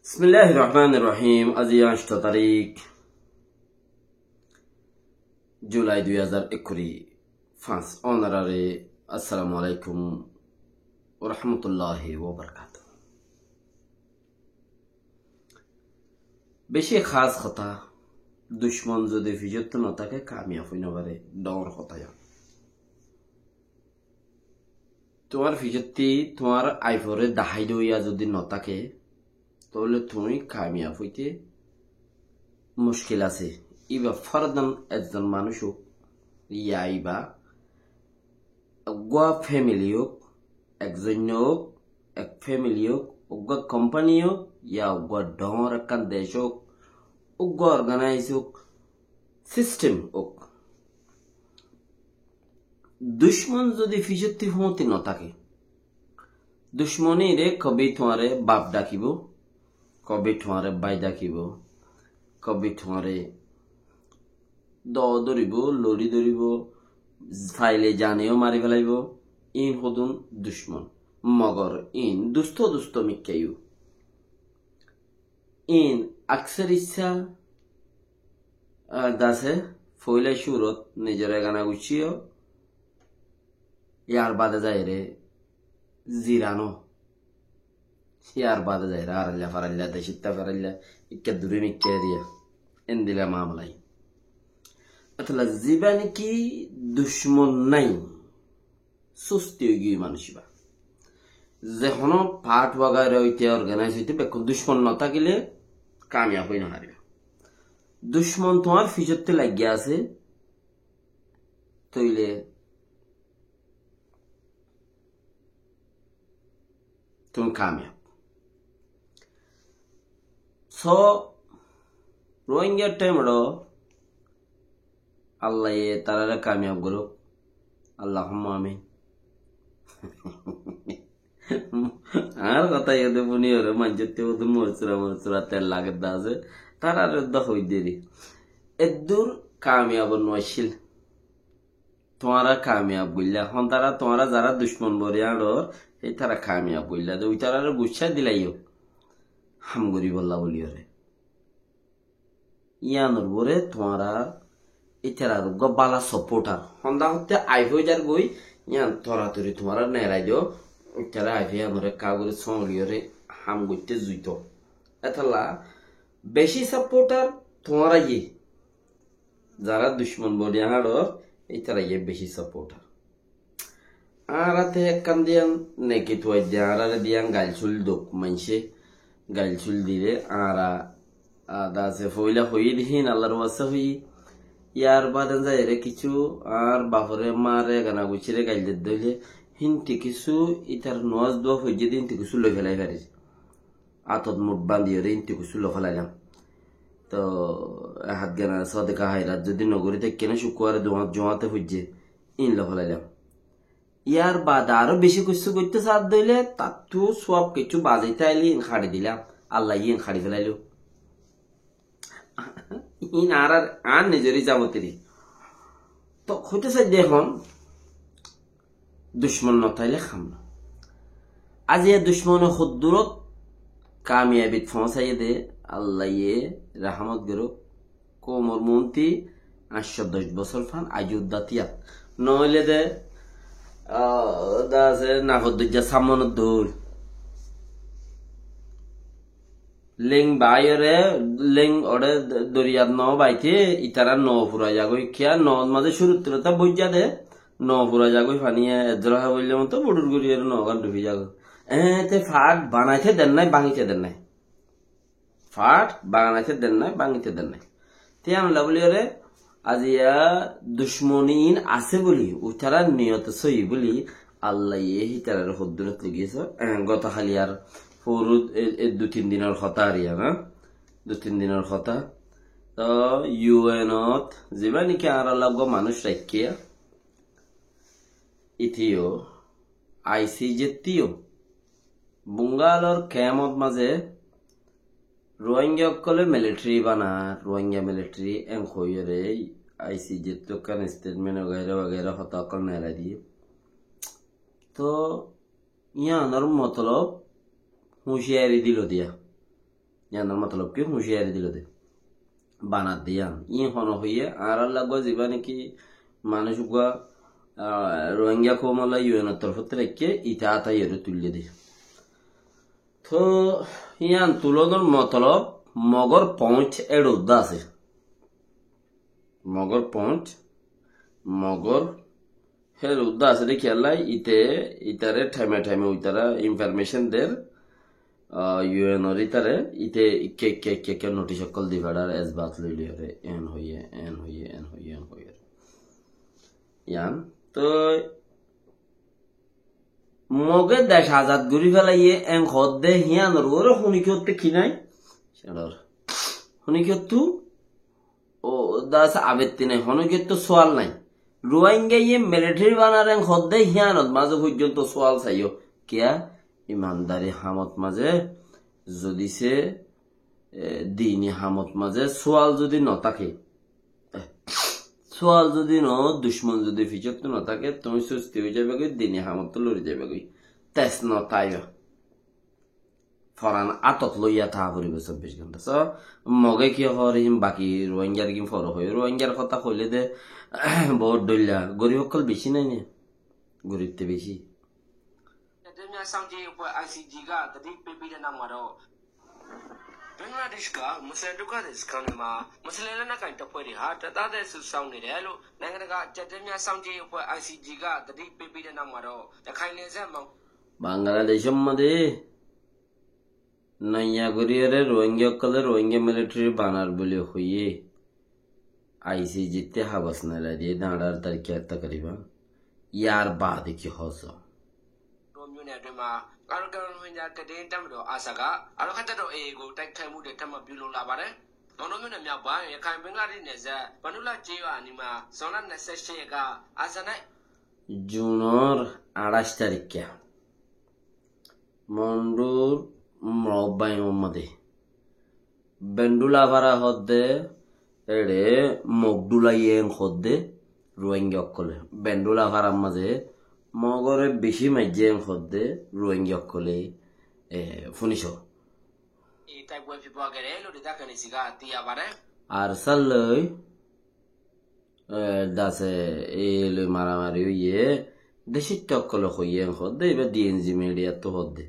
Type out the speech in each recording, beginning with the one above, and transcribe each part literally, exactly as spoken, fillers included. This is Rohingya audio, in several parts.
Bismilláhir Rohmánir Rohím. Aijja añctho tarík, Julai dui házar ekkuri fañs. Ónoraré assalamu aláikum wa rahmatulláhi wa barakátuhu. Bicí hás hotá, ducmon zodi ficottú no táke, kamiyab ói no fare, dhoóñr hotá yián. Tuáñr ficottí tuáñr aiforé dahái dóiya zodi no táke, tóile tuñí kamiyab óite muckil asé. Íba fordan ekzon manúic ók, ya íba eggúa femili ók, ekzon ók, ek femili ók, eggúa kompani ók, ya eggúa dhoóñr ekkán dec ók, eggúa organáis ók, sistem ók. Ducmon zodi ficottí fúñti no táke, ducmoníre kobi tuáñre baf dhakibó, kobi tuáñre bái dhakibó, kobi tuáñre dóo dóribó, lori dóribó, faile zane yó mari felaibó, iín hodún ducmon. Mogor iín dustó dustó mikká yó. Iín aksar issá, ah, dase foóila cúrot nizor egana guccí yó, yar bade zaiyóre ziran ó, yar bade zaiyóre arailla farailla, decitta farailla, ikká duri mikká eriya, endilla mamala iín. Etolla zibá niki ducmon nái, susti ói giyói manúic íba. Ze honó part wagaira óite, organáis óite bekkún ducmon no tákile kamiyab ói no faribá. Ducmon tuáñr ficottí laiggé asé, tóile tuñí kamiyab. So, Rohingya thaimot Allaye tarare kamiyab gorouk. Allahumma amin. Añár hotá iyóde fúniyóre maincótte udu morcura morcura tel lage de asé. Tarare de hoidderi. Eddur kamiyab no accíl. Tuáñra kamiyab goillá. Hon tara tuáñra zara ducmon bori añçor, hé tara kamiyab goillá de. Uitarare guccá dilaiyó. Ham goribolla buliyóre. Yíanor uore tuáñra ítarar uggúa bála supportar. Honda hotte aif ói zargói, yían toratori tuáñra nerai do, ítara aif yíanore kagori sóñliyóre ham goitté zuito. Étalla beci supportar tuáñra yí. Zara ducmon boni añçor, ítara yí beci supportar. Añára te ekkán diyan neki tuaidde, añárare diyan gail sul duk maincé, gail sul dile añára, a, dase foila hoiyí de hín Allar wasta hoiyí. Yar bade zaiyóre kissú añár bafore, mare, gana gucire gail dedde óile hínti kissú ítar nomaz dua foijjé de hínti kissú loi felai farir. Átot mut bandiyóre hínti kissú loi felailam. To, e hát gana sodeka hairat zodi no gori táikki na, cukkuware duwa-, juwate foijjé, ín loi felailam. Yar bade aró beci kissú goittó saádde óile, tattú suwab kissú bazaitó aile ín haçi dilam, Allaye ín haçi felailo. Ín añárar, añár nizor hísabot eri. To, hoitó saidde ehón, ducmon no táile ham no. Aijja ducmone hoddurot kamiyabit foóñsaiyé de, Allaye rahamot gorouk. Koumor muúnti añctho doc bosór fán aijjó udda tiyat. Noóile de, ah, dase nafot doijja sammonot dóil. Leng baáiyore, leng ore doriyat no baite, itara no fura zagói. Kiyá noót mazé cúruttu reta boijja de, no fura zagói faniye, ezzora ha boille moto budur guriyore noógan dufi zagói. Eéñte fath banaite der nái, báñgite der nái. Fath banaite der nái, báñgite der nái. Te yíanolla buliyóre, aijja ducmoni ín asé buli, uitara niyot sóiyi buli, Allaye hítarare hoddurot loi giyé só. Eh, goto haili ar foru e, e dui tin dinor hotá ar iyán, na? Dui tin dinor hotá. To U N ot, ziba niki añára lagua manúic raikké, itiyo, I C J tiyo, Bungalor kemot mazé Rohingya ókkole military bana, Rohingya military en hoiyóre I C J ttu ekkán statement wagaira wagaira hotá ókkol neelai diye. To yíanor motolob huciyari dilo diya. Yiánor motolob ki? Húciyari dilo de. Banar de yián. Íin hone hoiyé, añárar laggúa zibá niki manúic uggúa, ah, Rohingya koumolla U N or torfóttu raikké, ite átaiyóre tuillé de. Toh, yián tulonor motolob Mogor point éçe uddá asé. Mogor point, Mogor hér uddá asé de kiyólla, ite, itare thaime thaime uitara information der, ah, U N or itare, ite ikke, ikke, ikke, ikke notice okkol di ferar, esbat loi loi ore, en hoiye, en hoiye, en hoiye, en hoiye. Yián, toi Moge dec azad gori felaiyé, en hodde híyanor uore honikiyotte ki nai? Señor. Honikiyottú, o, das abetti nai, honikiyottú sual nai. Ruáingaye militeri banar en hodde híyanot maze foijjonto sual saiyo. Kiya? Imandari hamot maze zodi se, e, dini hamot maze sual zodi no táke, sual zodi no, ducmon zodi fisóttu no táke, tuñí susti ói zaibagói, dini hamottú lori zaibagói. Tes no táiba. Foran átot loiya táa foribó sobbic gonta. So, Moge ki hoór hín baki Ruáingar gín foro hoiyó. Ruáingar hotá hoilé de bout dhoilla. Gorib ókkol beci nai né? Gorib te beci. Bangladesh က မွတ်စလင်ဒုက္ခသည်စခန်းတွေမှာ မွတ်စလင်လက်နက်ကိုင်တပ်ဖွဲ့တွေဟာ တပ်သားသစ်စုဆောင်းနေတယ်လို့ နိုင်ငံတကာအကြပ်တမ်းများစောင့်ကြည့်ရေးအဖွဲ့ I C G က သတိပေးပြီးတဲ့နောက်မှာတော့ ရခိုင်နယ်စပ်မှာ Bangladesh or maze noiya gorí ore Rohingya ókkole Rohingya militeri banar buli hoiyé. I C G ttú habos nelai diyé de añçáro tarikká takriban. Yar baade ki hoó? မြို့နယ်အတွင်းမှာ Arakan Rohingya ကယ်တင်ရေးတပ်မတော် ARSA က အာရက္ခတပ်တော် A A ကို တိုက်ခိုက်မှုတွေ ထပ်မံပြုလုပ်လာပါတယ်။ မောင်တောမြို့နယ်မြောက်ပိုင်း ရခိုင်ဘင်္ဂလားဒေ့ရှ်နယ်စပ် ပန်ဒူးလကျေးရွာအနီးမှာ ဇွန်လ နှစ်ဆယ့်ရှစ်ရက်က ARSA နဲ့ Junor añçáic tarikká Mondur Mrobbain or maze Bendula fara hodde, eçe Mogdula yen hodde, Ruáinga ókkole. Bendula farar maze Mogore beci maijje yen hodde, Ruáinga ókkole, e, fúnico. Ar salloi, e, dase, e loi maramari óiye, decóitta ókkole hoiye en hodde, iba D N Z mediattú hodde.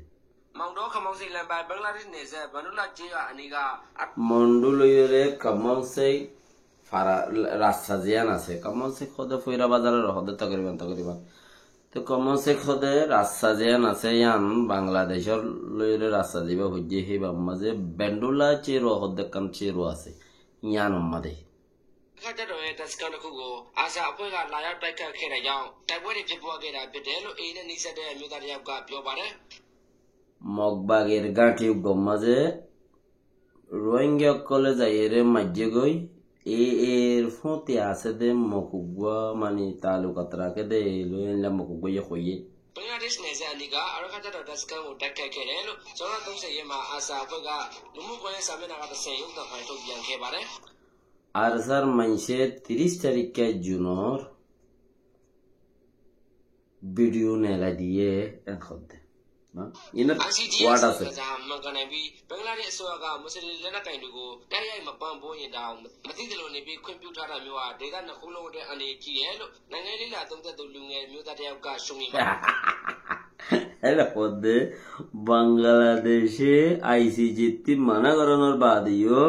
Mondul loiyore Kamonsei fara rasta ziyan asé. Kamonsei hodde Foira Bazaror hodde takriban, takriban. Te Kamonsei hodde rasta ziyan asé, yián Bangladecor loiyore rasta ziba hoijje, hibar maze Bendula Cerua hodde ekkán cerua asé. Yián or maze တပ်တော်ရဲ့တပ်စခန်းတစ်ခုကို ARSA အဖွဲ့က လာရောက်တိုက်ခိုက်ခဲ့တာကြောင့် တိုက်ပွဲတွေဖြစ်ပွားခဲ့တာဖြစ်တယ်လို့ A A နဲ့နီးစပ်တဲ့အမျိုးသားတစ်ယောက်ကပြောပါတယ်။ Mog bagir gáñthi uggwar maze Ruáinga ókkole zaiyóre maijjé goi, A A r fúti asé de Mog uggwá mani talukot raké de, e loi einla Mog uggwáye hoiyé. ဘင်္ဂလားဒေ့ရှ်နယ်စပ်အနီးက အာရက္ခတပ်တော်တပ်စခန်းကို တိုက်ခိုက်ခဲ့တယ်လို့ ဇွန်လ သုံးဆယ့် ရက်မှာ ARSA အဖွဲ့က လူမှုကွန်ရက်စာမျက်နှာကတဆင့် ရုပ်သံဖိုင်ထုတ်ပြန်ခဲ့ပါတယ်။ ARSA r maincé tiríc tarikká Junor bidiyo nelai diyé en hodde. Inor word asé. မှန်ကန်နိုင်ပြီး ဘင်္ဂလားဒေ့ရှ်အစိုးရက မွတ်စလင်လက်နက်ကိုင်တွေကို တိုက်ရိုက်မပံ့ပိုးရင်တောင် မသိသလိုနေပြီး ခွင့်ပြုထားတာမျိုးဟာ ဒေသနှစ်ခုလုံးအတွက် အန္တရာယ်ကြီးတယ်လို့ နိုင်ငံရေးလေ့လာသုံးသပ်သူ လူငယ်မျိုးသားတစ်ယောက်က ရှုမြင်ပါတယ်။ Ere hodde Bangladece I C G ttí mana goronor baade yó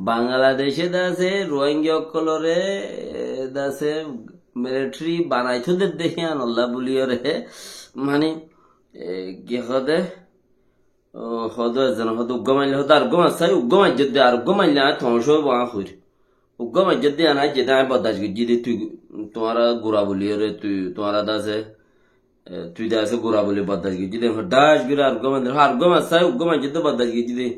Bangladece dase Ruáinga ókkolore dase militeri banaito dedde híyanolla buliyóre, mani, e, ki hode, o, hode ezzone hode uggwá maille hode ar uggwá massai, uggwá maijjé de ar uggwá maille añí toóñco óibo añí hoir. Uggwá maijjé de añí aijjé de añí boddac goijjí de tui tuáñra gura buliyóre tui tuáñra dase E, tui de asé gura buli boddac goijjí de, dac gori ar uggwá maijjé, ar uggwá massai, uggwá maijjé de boddac goijjí de.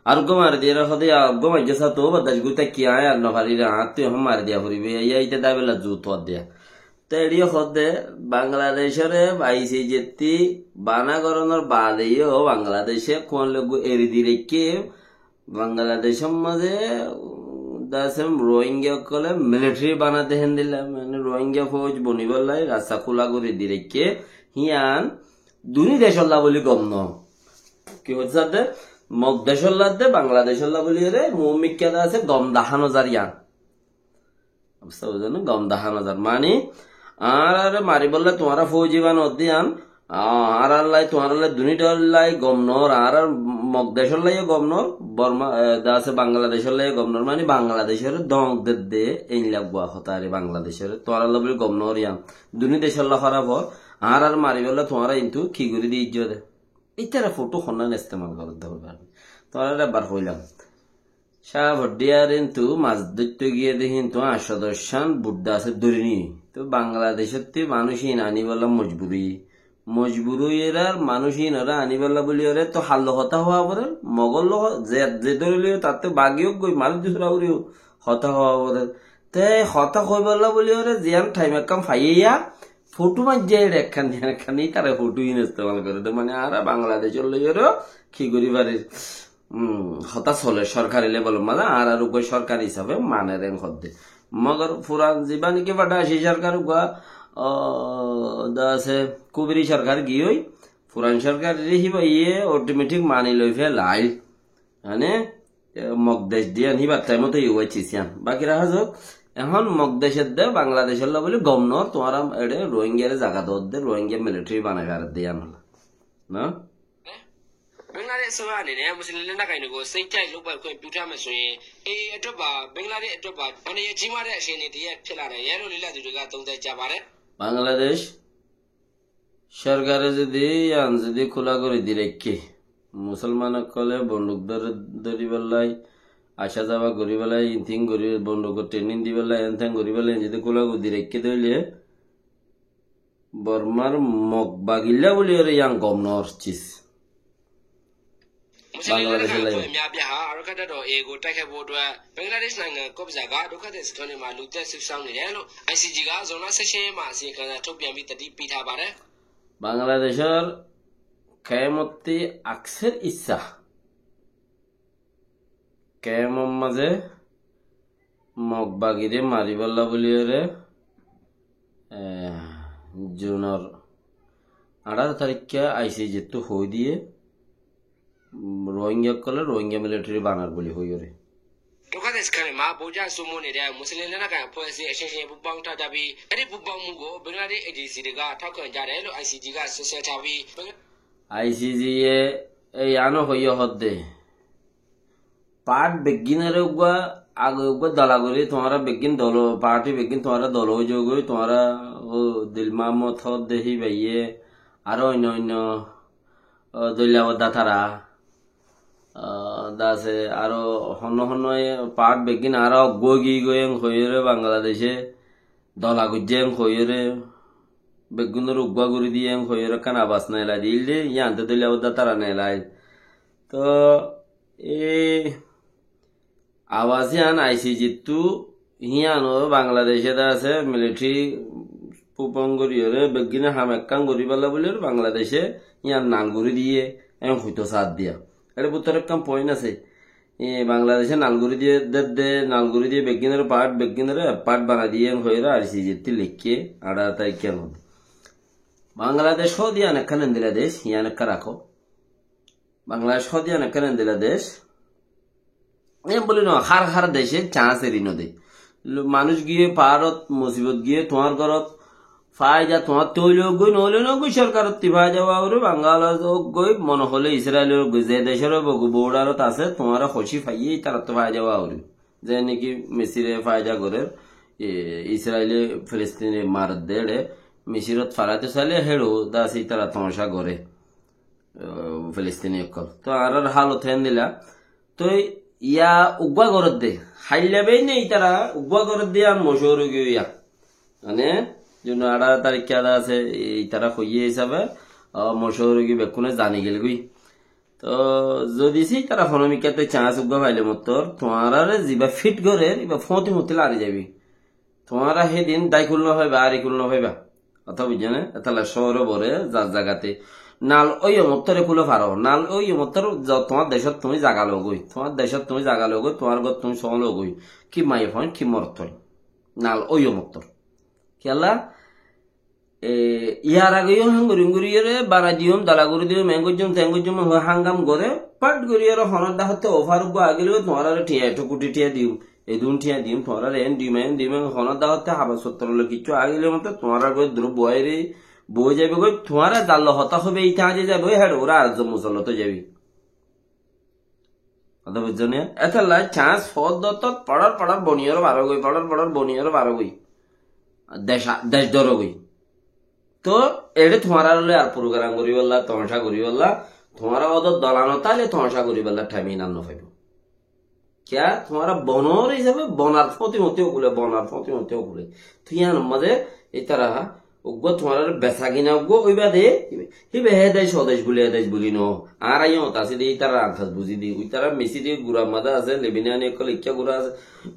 Ar uggwá mari diyére hode, ar uggwá maijjé sa tuáñra boddac gori táki añí ar no fari re, añáttu ehón mari diya foribo, iya ite daibella zu tuáñr diya. Te eçiye hode, Bangladecóre, I C G ttí bana goronor baade yó Bangladece kuán loiggu eri di raikké, Bangladecór mazé, um, dase Rohingya ókkole militeri banade héndilla, mane Rohingya fouj bonibálla rasta kúla gorí di raikké, híyan duni decólla buli gom no. Ki hoitó sádde? Mog decólla de Bangladecólla bóli ore, muúmikká de asé gom dahá no zar yián. Busta buzón né? Gom dahá no zar. Mani, añáráre maribólla tuáñra fóuji banodde yián, añárállai, tuáñrállai, duní dhollai gom noór, añárár Mog decóllai yó gom noór, Borma, e, de asé Bangladecóllai yó gom noór. Mani, Bangladecóre dóñk dedde, einla gua hotá ar Bangladecóre, tuáñrálla bóli gom noór yián. Duní decólla hóraf ór, añáráre maribólla tuáñra intu ki gorí diyó de. Ítara fotó honnán estemal goródde hoibar. Tuáñráre ebbar hoilam. Cáf Oddiyar intu mas dóitto giyé de hintu añctó doccán buddha asé dóri niyé. Tó Bangladecótti manúic ín aníbolla mojbur óiye. Mojbur óiye ar manúic ínoré aníbolla bóli ore tó halló hotá hoó forer, Mogór lói ze, ze dóri loiyó tattú bagi ók goi, manúic dusra gorí hotá hoó forer. Te hotá hoibolla bóli ore ziyán thaim ekkán faiyé yá, fotó maijjé ere ekkán, ekkán ítara fotó ín estemal goré de. Mani añára Bangladecór loi ore ki gorí farir? Um, hotá soler sorkari levelor mazé, añárar uggwá sorkar hísabe maner en hoó de. Mogor furan zibá niki fadaci sorkar uggwá, o, de asé kubiri sorkar giyói, furan sorkar re híba iye otometik mani loi felail. Mane, e, Mog dec diyan híbar taimot yó uwaiccé siyan. Baki raha zok, ehón Mog decót de Bangladecólla bóli gom noór, tuáñra ere Rohingyare zaga dodde, Rohingya militari banai faredde yián hola. No? Bangladec sorkare ne Muslim lenda kaino go sei tai lok bai koi puta me soye. E eto ba Bangladec eto ba mane ye jima de se ne diye phela ne ye lo lila du ga tong dai ja bare. Bangladec sorkare zodi yián zodi kúla gorí di raikké, Musolman ókkole bonduk dóri, dóribolla, asá zaba goríbolla, intin gorí bonduk trenin dibolla, enten goríbolla, zodi kúla gorí di raikké de óile, Bormar Mog bagilla bóli ore yián gom noór cis. Bangladecólla yó. Bangladec nanga kobza ga dukha de sikone ma lukde suk sang ni relo. I C G ga zona se se ma si kana thok biyan bi tadi pitha bare. Bangladecór kemotti akser issa. Kemor mazé Mog bagire maribólla bóli ore, e, Junor añçáro tarikka I C G ttu hoi diye, Rohingya ókkole Rohingya militari banar bóli hoi ore. Dukha de sikone ma boja sumone de Muslim lena ka poesi eshe she bubang ta dabi, eri bubang mugo Bangladec A D C de ga thakon jare lo I C G ga social tabi. I C G ye, e, yiáno hoiye hoó de. Part beggínore uggwá, age uggwá dola gorí, tuáñra beggín dolo, party beggín tuáñra dolo ói zogói, tuáñra ó Dil Muhammod hoó de híbaye, aró oinno oinno, ó, doilla bodda tara, ó, dase aró honno honno part beggín aró uggwá ói giyói en hoiyóre Bangladece dola goijjé en hoiyóre, beggúnore uggwá gorí diyé en hoiyóre ekkán abas neelai diyé de, yián te doilla bodda tara neelail. Tó e abas yián I C G ttu híyan ó Bangladece de asé, militari pupon goríyore, beggúne ham ekkán goríbolla bóli Bangladece híyan nal gorí diyé, en hoitó saá diya. Ere bútore ekkán point asé. E, Bangladece nal gorí diyé, de, de, nal gorí diyé, beggúnore part, beggúnore part banai diyé, en hoiyóre I C G ttu leikké, añçáro tarikka. Bangladec hoó de yián ekkán endilla dec, yián ekka rakó. Bangladec hoó de yián ekkán endilla dec. En bóli no, har har dece chance eri no de. Lo-, manúic giyé paárot, musibot giyé, tuáñr górot faida tuáñr tóile ók goi, noóile no ók goi, sorkarottú faida ówa foribo, Bangladec ók goi, mone hoilé Israel ók goi, ze decór ók goi, borderot asé, tuáñra hóci faiyé, ítarattú faida ówa foribo. Ze niki Misire faida gorér, e, Israele Filistinre maredde, Misirot felaito sailé héçe de asé ítara tomacá goré. Ó, Filistini ókkol. Tó añárar hálot héndilla. Tó yá uggwá gorédde. Háilla beine ítara uggwá gorédde ar mocóhur ói giyói yá. Mane, zunno añçáro tarikka de asé, ítara hoiyé hísabe, ó, mocóhur ói giyói bekkúne zani gel goi. Tó zodi se ítara hono mikkáte chance uggwá faile mottor, tuáñrare ziba fit gorér, iba fóti moti lari zaibi. Tuáñra hé din dái kul no faiba, ari kul no faiba. Hotá buijjó né? Etolla cóore bore zar zagate. Nal óiyo mottóre kule faro. Nal óiyo mottór zo-, tuáñr decót tuñí zaga logói. Tuáñr decót tuñí zaga logói, tuáñr gór tuñí sóo logói. Ki maiyafuain, ki morotfuain. Nal óiyo mottór. Kiyólla? E, yar age yó hán gorim gorí yóre, banai diyum, dala gorí diyum, en goijjum, ten goijjum, hoi hán gam goré, Fát gorí ar honó daháte ofar uggúa aigile tuáñrare thiañ, etó kúti thiañ diyum, edún thiañ diyum, tuáñrare en diyum, en diyum, en honó daháte hábas fottor loi kiccú aigile mottor tuáñrar uggúa duro boóire boói zaibogói, tuáñra zar loi hotá hoiba, íte añçi zaibogói, héçe uggúa ar zon musolot ói zaibi. Hotá buijjó né? Étalla chance foódde ottót foçar foçar boniyóre barogói, foçar foçar boniyóre barogói. Dec, dec dórogói. Toóu eçé tuáñrár loi ar program goríbolla, tomacá goríbolla, tuáñra ódor dola no táile tomacá goríbolla thaim iín ar no faibó. Kiyá? Tuáñra bonor hísabe bonar fóti moti ókule, bonar fóti moti ókule. Toi yíanor mazé ítara uggúa tuáñrar besagina uggúa óiba de, híba hé dec, ó dec buli, e dec buli no. Añára yían así de, ítarar andaz buzí de, ítara Misiri gurar mazé asé, Lebinani ókkol ikká gura asé,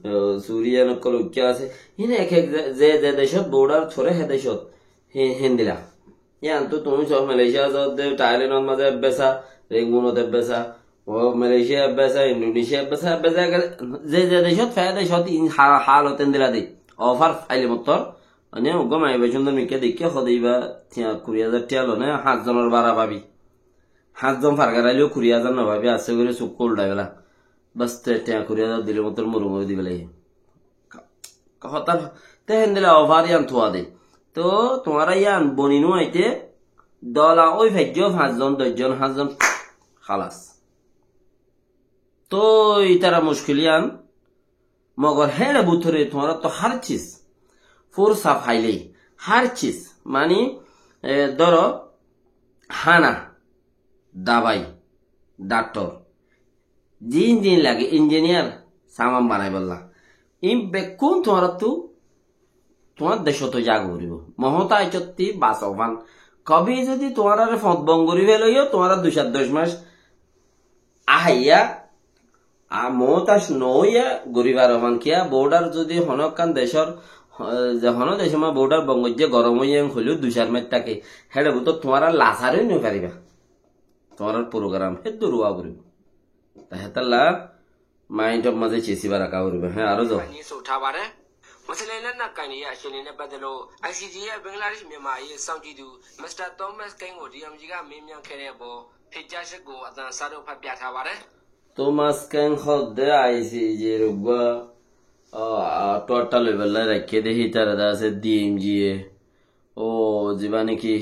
e, Suriyan ókkol ikká asé. Híin ek ek ze, ze, ze decót border fore hé decót. Hé, héndilla. Yíantu tuñí só Malaysia asó de Thailand or mazé ebbesa, Rangoon ot ebbesa, ó Malaysia ebbesa, Indonesia ebbesa, ebbesa, ze, ze decót, fe decót in ha-, halot héndilla de. Offer faile mottor, mane uggúa maiyafuwa cúndor mikká deikká hode íba tiañ kuri házar tiañ lone, háñt zonor bara fabi. Háñt zon fargar aileo kuri házar no fabi, asé gorí sukku uldai fela. Bas, te tiañ kuri házar dile mottor murumuri di felaiye. Hotá, te héndilla offer yían tuwa de. Toóu tuáñra yían boni no aite, dola ói faijjó fañs zon, doc zon, háñt zon, halas. Toóu ítara muckil yían, mogor héçe bútore tuáñrattú hár cis, fursa faile, hár cis, mani, e, dóro, hána, dabai, daktor, ziín ziín lage, injiniyar, saman banaibolla. Iín bekkún tuáñrattú, tuáñr decót ói zaga foribó. Mohóta aiccótti bas ofán. Kobi zodi tuáñrare foñt bon gorí felaiyo, tuáñra dui sair doc mac ahaiya, a, mohótaj no óiya gorí faro fán. Kiyá, border zodi honó ekkán decór, e, ze honó decór ma border bon goijjé, gorom óiye en hoileu dui sair mac táke, héçe bútore tuáñra lasar ói no faribá. Tuáñrar program héddur uwá foribó. Te hétalla mind or mazé cis íba raká foribó. Hé, aró zo. News ကို ထားပါတယ်။ မွတ်စလင်လက်နက်ကိုင်တွေရဲ့ အခြေအနေနဲ့ပတ်သက်လို့ I C J ရဲ့ ဘင်္ဂလားဒေ့ရှ်-မြန်မာအရေး စောင့်ကြည့်သူ Mister Thomas Keng ကို D M G က မေးမြန်းခဲ့တဲ့အပေါ် ဖြေကြားချက်ကို အသံစာထုတ် ဖတ်ပြထားပါတယ်။ Thomas Keng hoódde I C J r uggúa, a, a, tuatta loibolla raikké de hítara de asé D M G e. Ó, zibá niki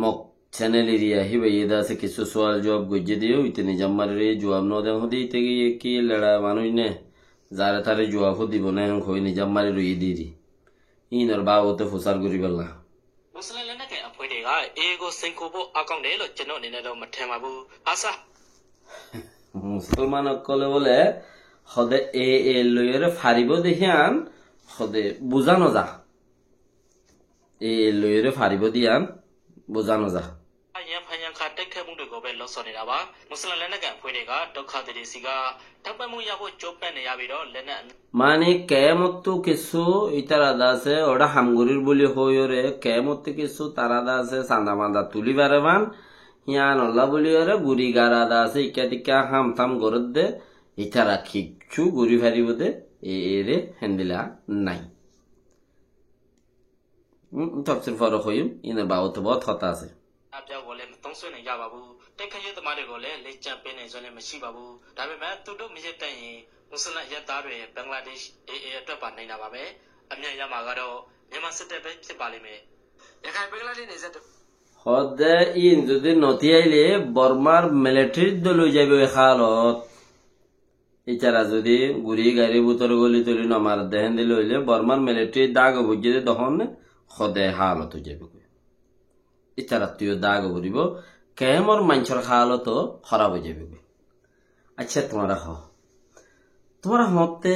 Mok channel eriya, híbaye de asé kissú sual juab goijjé de, íte nizam mari re juab no den hode, íte ki, ki lera manúic ne, zare tare juab hó dibo ne, hon hoi nizam mari roiyé de ri. Ínor babote fusar goríbolla. မွတ်စလင်လက်နက်ကိုင်အဖွဲ့တွေက A A ကို စိန်ခေါ်ဖို့ အားကောင်းတယ်လို့ ကျွန်တော်အနေနဲ့တော့ မထင်ပါဘူး။ ဘာသာ Musolman ókkole bóle, hode A A loiyóre faribó de hían, hode buzá no za. A A loiyóre faribó de yían buzá no za. ရန်ဖန်ရန်ခါ တိုက်ခိုက်မှုတွေကိုပဲ လုပ်ဆောင်နေတာပါ။ မွတ်စလင်လက်နက်ကိုင်အဖွဲ့တွေက ဒုက္ခသည်တွေဆီက ထောက်ပံ့မှုရဖို့ ကြိုးပမ်းနေရပြီးတော့ လက်နက်အမျိုး Mani, keémottu kissú ítara de asé, oçé ham gorír buli hoiyóre, keémottu kissú tara de asé, sanda manda tulí fare fán, híanolla buliyóre, guri gara de asé, ikká tikká ham tam gorédde, ítara kiccú gorí faribó de, A A re héndilla nái. Hm, tofsir fore hoiyum, ínor babote bout hotá asé. အပြောက်ကိုလည်း မသုံးစွဲနိုင်ကြပါဘူး။ တိုက်ခိုက်ရေးသမားတွေကိုလည်း လေ့ကျင့်ပေးနိုင်စွမ်းလည်း မရှိပါဘူး။ ဒါပေမဲ့ သူတို့မရပ်တန့်ရင် မွတ်စလင်အရပ်သားတွေ ဘင်္ဂလားဒေ့ရှ် A A အတွက်ပါ နိုင်တာပါပဲ။ အမြတ်ရမှာကတော့ မြန်မာစစ်တပ်ပဲ ဖြစ်ပါလိမ့်မယ်။ ရခိုင်-ဘင်္ဂလားဒေ့ရှ်နယ်စပ်တ Hode íin zodi no tíyaile Bormar military dóli zaibo e halot. Ítara zodi guri gari bútore goli toli no mare de héndilla óile Bormar military dágo foijjé de dohónne hode halot ói zaibogói. Ítarattú yó dágo foribó, keémor maincór halot ó hóraf ói zaibogói. Accá, tuáñra hoó. Tuáñra hoótte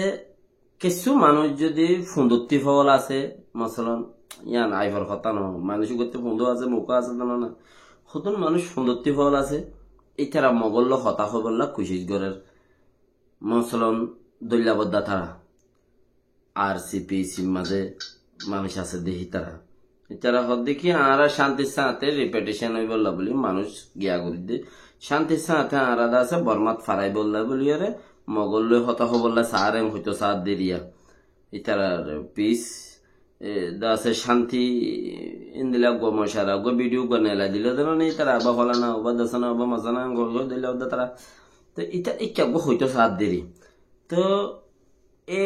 kissú manúic zodi fundottí fool asé, mosolon, yían aifor hotá no, manúic uggúatte fundo asé, mouka asé de no na. Hodún manúic fundottí fool asé, ítara Mogol loi hotá hoibolla kucíc gorér. Mosolon, dóilla bodda tara. R C P C mazé manúic asé de hítara. Hítara hoódde ki, añára cántir sáñte repatriation óibolla buli manúic giya gorídde. Cántir sáñte añára de asé Bormat faraibolla buliyóre, Mogol loi hotá hoibolla saár, en hoitó saár de eriya. Ítarar peace e, de asé cánti, endilla uggúa mocara, uggúa bidiyó uggúa nelai dilo de, mane, ítara abá falana, abá dasana, abá masana, gol gol dilla de tara. Te ita ikká uggúa hoito saá deri. To e,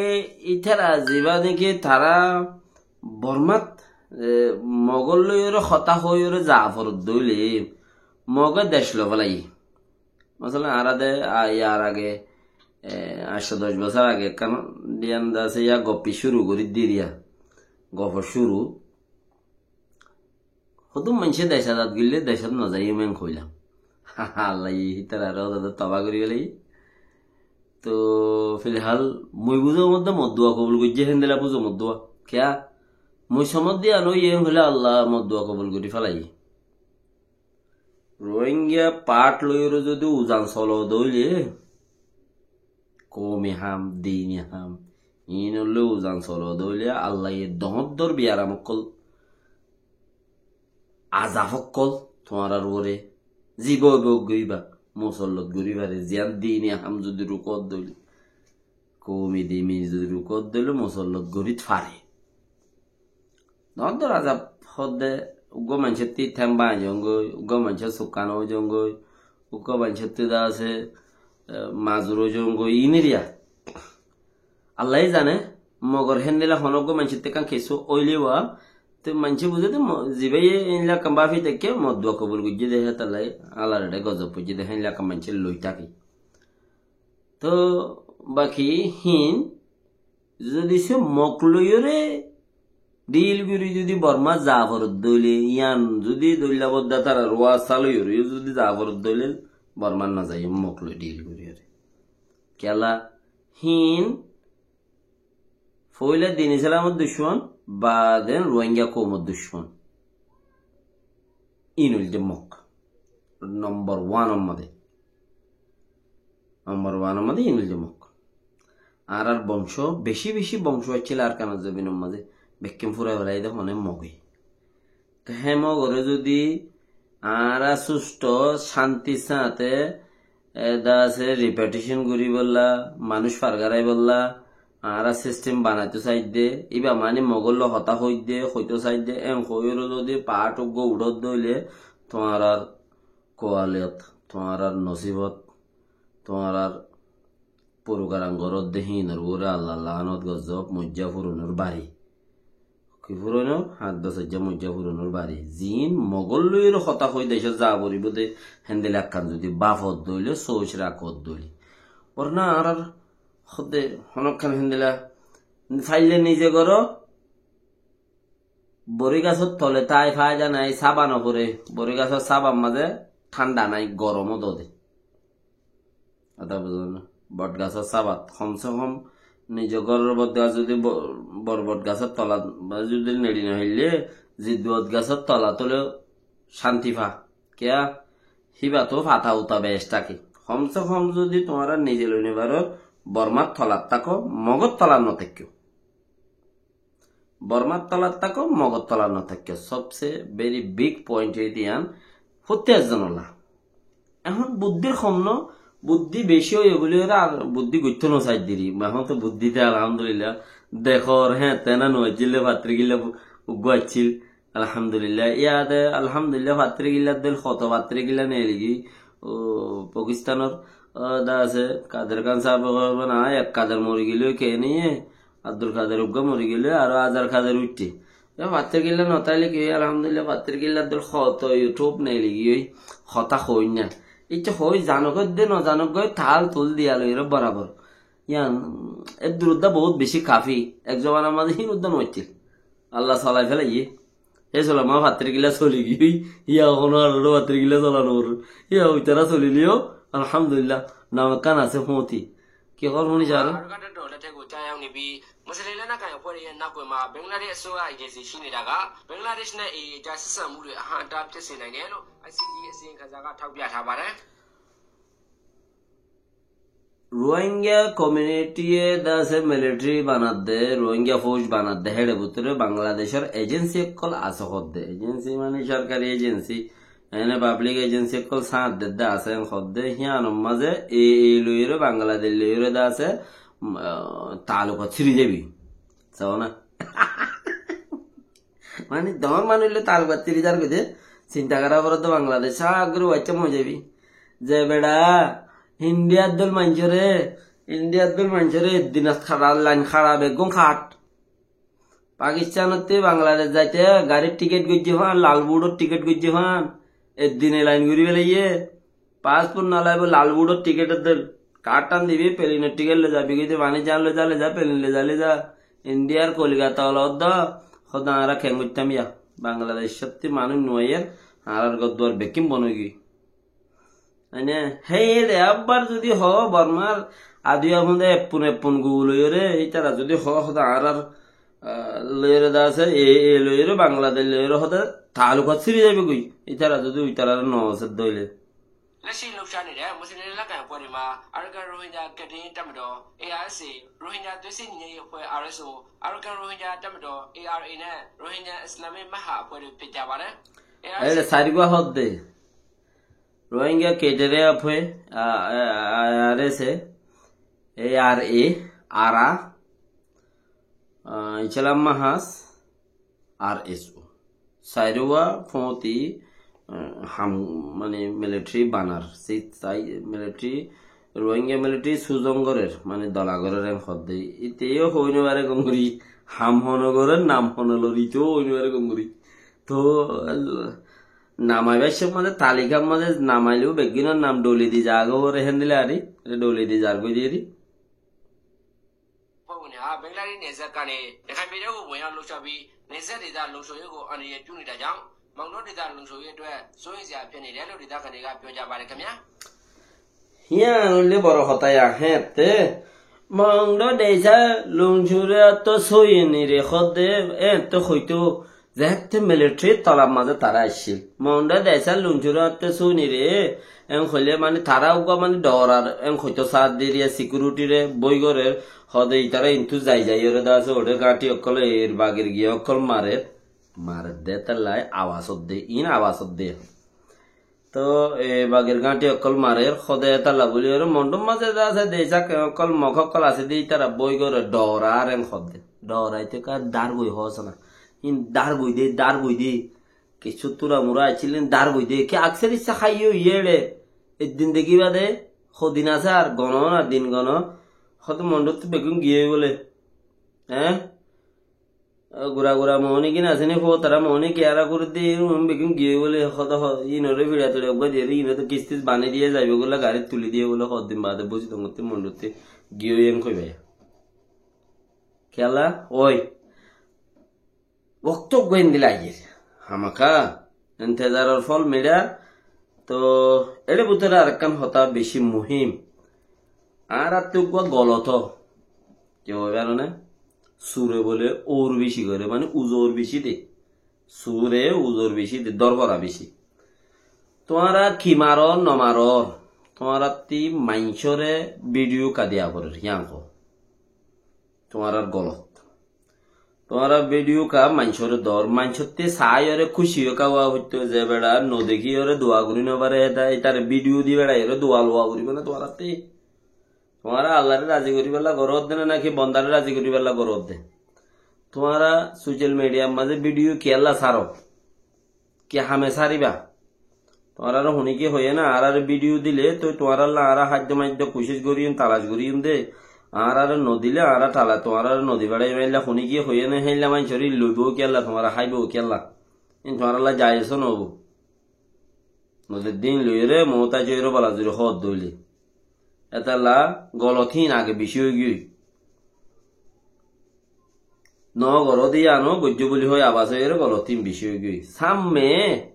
ítara ziba niki tara Bormat, e, Mogol loiyóre hotá hoiyóre za forot dóile, Moge dec loi félaiye. Masalan, añára de, a, yar age, e, añctó doc bosór age ekkán diyan de asé, ya goppi cúru gorí diriya. Gofor cúru. Hodún maincé dec azad goille decót no zaiyum en hoilam. Allaye hítarare ódade toba gorí félaiye. To filhal mui buzó modde Moddua kobul goijjé, héndilla buzó Moddua. Kiyá? Mui somot diyan óiye en hoilé Allah Moddua kobul gorí félaiye. Rohingya part loiyóre zodi uzan solo de óile, koumi ham, dini ham, iín óile uzan solo de óile, Allaye doñr doñr biyaram ókkol, azab ókkol tuáñrar uore, ziba óibo goiba, musallot gorí fare, ziyán dini ham zodi rukot de óile, koumi dini zodi rukot de óile, musallot gorí fare. Doñr doñr azab hoódde, uggúa maincótti thémba añzongói, uggúa maincór sukkán óizongói, uggúa maincótti de asé, e, mazur óizongói, iín eriya. Allaye zane, mogor héndilla honó uggúa maincótti ekkán kessú óile wa, te maincé buzé de mo-, zibáye héndilla ekkán báfi táikke, Moddua kobul goijjé de, hétolla Allar eçé gozob foijjé de, héndilla ekkán maincé loi táke. To baki hín, zodi se Mog loiyóre dhil gorí zodi Bormat za forot dóile, yián zodi dóilla bodda tara ruwa saloiyóre zodi za forot dóile, Bormat no zaiyum Mog loi dhil goríyóre. Kiyólla hín foila din Islamor ducmon, baade Rohingya koumor ducmon. Iín óilde Mog. Nombor wanor mazé. Nombor wanor mazé iín óilde Mog. Añárar bongco, beci beci bongco accíl Arkanor zobinor mazé. Bekkún fúrai félaiye de hone Moge. Te hé Mogoré zodi añára susto, cántir sáñte, e, de asé, repatriation goríbolla, manúic fargaráibolla, añára system banaitó saidde, íba mani Mogor loi hotá hoidde, hoitó saidde, en hoiyóre zodi part uggúa uçódde óile, tuáñrar kualiyot, tuáñrar nosibot, tuáñrar porogaram goródde híinor uore Allar laánot, gozob, moijja furonor bari. Ki furonor? Háddo soijja moijja furonor bari. Ziín Mogol loiyóre hotá hoi decót za foribó de, héndilla ekkán zodi báfot dóile, sóoc rakót dóile. Borna añárar hóde honókkán héndilla faille nize goró, bori gasór tole tái faida nai, sába no fore, bori gasór sábar mazé thánda nai, gorom ó dode. Hotá buzón né? Bot gasór sábat, hom se hom nize góror bot gas zodi bo-, bor bot gasór tolat, ba zodi neçi no héille, zid bot gasór tolat óile cánti fa. Kiyá? Híbat ó fata uta bec táke. Hom se hom zodi tuáñra nize loi no faro, Bormar tolat táko, Mogor tolat no táikko. Bormar tolat táko, Mogor tolat no táikko. Sobse very big point edi yián, fottí ekzonolla. Ehón buddír hom no, buddí beci óiye buli óre ar buddí goittó no saidde ri. Ehón to buddíte alhamdulillah, dekór, hé, tena no accíl de, fattirgilla bu-, uggúa accíl, alhamdulillah. Iyade alhamdulillah, fattirgillar dóil, hoto fattirgilla neeligi, ó, Pakistanor, ó, de asé, Kader Khan sábe hoibo na, ek Kader mori gilé, ke niye, Abdul Kader uggúa mori gilé, aró Azar Kader uiththé. Te fattirgilla no táile ki óiye, alhamdulillah, fattirgillar dóil hoto YouTube neeligi ói, hotá hoóin na. Icce hoói zanok de no zanok goi tal tul diya loi re borabor. Yián, eddur udda bout beci kafi. Ek zobanar mazé hín udda no accíl. Allah solai félaiye. Hé solai ma fattirgilla soli giyói. Yián hono ar fattirgilla sola no foré. Yián uitara solileyó, alhamdulillah, nam ekkán asé fóti. Ki hobor fúni sar? Aruganda dole te guta yang nibi. Muslila na kaya pore yan na koi ma Bangladesh so ai gesi shini daga. Bangladesh na e jasi samuri ha dap te sina gelo. Ai si di esi ka jaga thak biya tha bare. Rohingya community e de asé military banadde, Rohingya fouj banadde, héçe bútore Bangladecor agency ókkol asé hoódde. Agency mane sorkari agency, ene public agency ókkol sáñt dedde asé en hoódde, híyanor mazé e, e loiyóre, Bangladec loiyóre de asé, um, ah, talukot síri zaibi. Sao na? Mani, doñr manúic loi taluk battí rizar goijjé, sinta gorá foredde Bangladec, sá gori waicca moijaibi. Ze beça, Indiyar dóil maincóre, Indiyar dóil maincóre eddin ot hara, lain hara, beggún hát. Pakistanottú Bangladec zaite garir tiket goijjé fán, lal bordor tiket goijjé fán, eddine lain gori felaiyé. Pasport no laibo, lal bordor tiket dóil. Kard tán dibi, pelinor tiket loi zabi, goi de, mani zan loi za, loi za, pelin loi za, loi za. Indiyar Kolikata ola odda, hoda añára keén goittám ya. Bangladecóttu manúic no aiyér, añárar gór duar bekkín bon ói giyói. Mane, héi ére abbar zodi hoó, Bormar adiya fúnde eppun eppun guu loiyóre, ítara zodi hoó, hoda añárar, ah, loiyóre de asé, e, e loiyóre, Bangladec loiyóre hoda, taluk ot síri zaibo goi. Ítara zodi ítara no asé dóile. လက်ရှိလှုပ်ရှားနေတဲ့ မွတ်စလင်လက်နက်ကိုင်အဖွဲ့တွေမှာ Arakan Rohingya Academy တပ်မတော် A R S A၊ Rohingya သွေးစည်းညီညွတ်ရေးအဖွဲ့ R S O၊ Arakan Rohingya တပ်မတော် A R A နဲ့ Rohingya Islamic မဟာအဖွဲ့တွေဖြစ်ကြပါတယ်။ A R S A Ele sarigua hodde. Rohingya Cadre Aphoe, a, a, a, R S A, A R A, ara, a, Islam Mahas, R S O. Sairua fóti, a, ham, mane military banar. Sit sai military, Rohingya military suzon gorer, mane dola gorer en hodde. Ite yo hoi no pare gom gori, ham hono gorer, nam hono lori, ite yo hoi no pare gom gori. To, al-, namaibar somot talikar maze namailebo beggúnor nam doli di zagói, ore héndilla ari, ere doli di zargói diyeri. Fóuni ha Bangladesh နယ်စပ်ကနေ ရခိုင်ပြည်ထဲကို ဝင်ရောက်လှုပ်ရှားပြီး နယ်စပ်ဒေသလုံခြုံရေးကို အန္တရာယ်ပြုနေတာကြောင့် မောင်တောဒေသလုံခြုံရေးအတွက် စိုးရိမ်စရာဖြစ်နေတယ်လို့ ဒေသခံတွေက ပြောကြပါတယ်ခင်ဗျာ။ Híyan óile boro hotá ya, héñtte. Mondo deca lungcure to sóiyenire hodde, héñtte hoito, zehette military tolar maze tara accíl. Mondo deca lungcure to sóiyenire, en hoile mane tara uggúa mane dhorar, en hoito sar deriya security re boi gorer, hode itara intu zai zai ore dase ore gáñti okkol er bagir giye okkol marer, marer de tallai abas odde, in abas odde. To, e, bagir gáñti okkol marer, hode etalla buli ore, Mondur maze de ase, de sak okkol, Mog okkol ase de, itara boi gore, dhorar en hodde. Dhoraite ka dar goi hos na. In dar goi de, dar goi de. Kissú tura mura accíl, in dar goi de. Ki akser issa haiyo iyere. Eddin degiba de, hodin ase ar gono na, din gono. Hode Mondur tu beggún giye bole. Eh? Gura gura mohóni gin asé né, fo tara mohóni kiyara gorí de, iín beggún giyé bóle, hoda ho-, iínoré fiça tore uggúa diyé de, iín to kistis baní diyé zaibo golla, garit tulí diyé bóle, hoddin bade bósi tongotte mondotte giyé en hoiba. Kiyólla? Ói. Wokto uggúa endilla aiyér. Hámaka. Entezaror fol miçá. To, ére bútore arekkán hotá beci muhim. Añárattú uggúa golot ó. Ki hoibar né? Sure bóle our beci gore, mane uzor beci de. Sure uzor beci de, dórfora beci. Tuáñra ki maror, no maror, tuáñrattí maincóre video ka diya forer, yían hoó. Tuáñrar golot. Tuáñra video ka maincóre dor, maincótte saiyóre kúci ói ka uwa foitto, ze beça no dekíyore dua gorí no fare, eta, etare video di beça iyóre dua lowa foribo né tuáñrattí? Tuáñra Allaré razi goríballa goródde né, náki bondaré razi goríballa goródde? Tuáñra social mediar mazé video kiyólla sáro? Ki hame sáriba? Tuáñrare honíkiye hoiyé né, añárare video dile, toi tuáñralla añára háiddo máiddo kucíc goríyum, talac goríyum de. Añárare no dile, añára tala, tuáñrare no di beçaiyum, héilla honíkiye hoiyé né, héilla maincóre loibo kiyólla, tuáñra háibo kiyólla. Ín tuáñralla jayes ó no óibo. Nozeddin loiyóre, moóta joiyóre, bala zuri hoódde óile. Etalla golot hín age beci ói giyói. No goró de yíano goijjó buli hoi abas óiyore golot hín beci ói giyói. Samme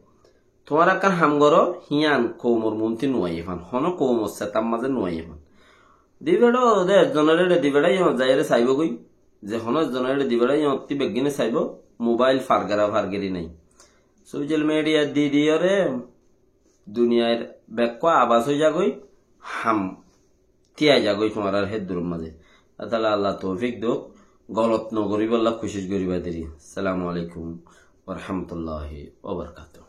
tuáñra ekkán ham goró, híyan koumor muúntu nuaiyé fán, honó koumor setar mazé nuaiyé fán. Di beça de ekzonor eçe di beça yían zaiyóre saibó goi, ze honó ekzonor eçe di beça yíanottí beggíne saibó, mobail fargera fargeri nai. Social media di diyóre duniyair bekkúa abas ói zagói, ham tíai zagói tuáñrar héddur mazé. Etalla Allah toufik douk, golot no goríballa kucíc goríba deri. Assalamu alaikum wa rahmatullahi wa barakatuhu.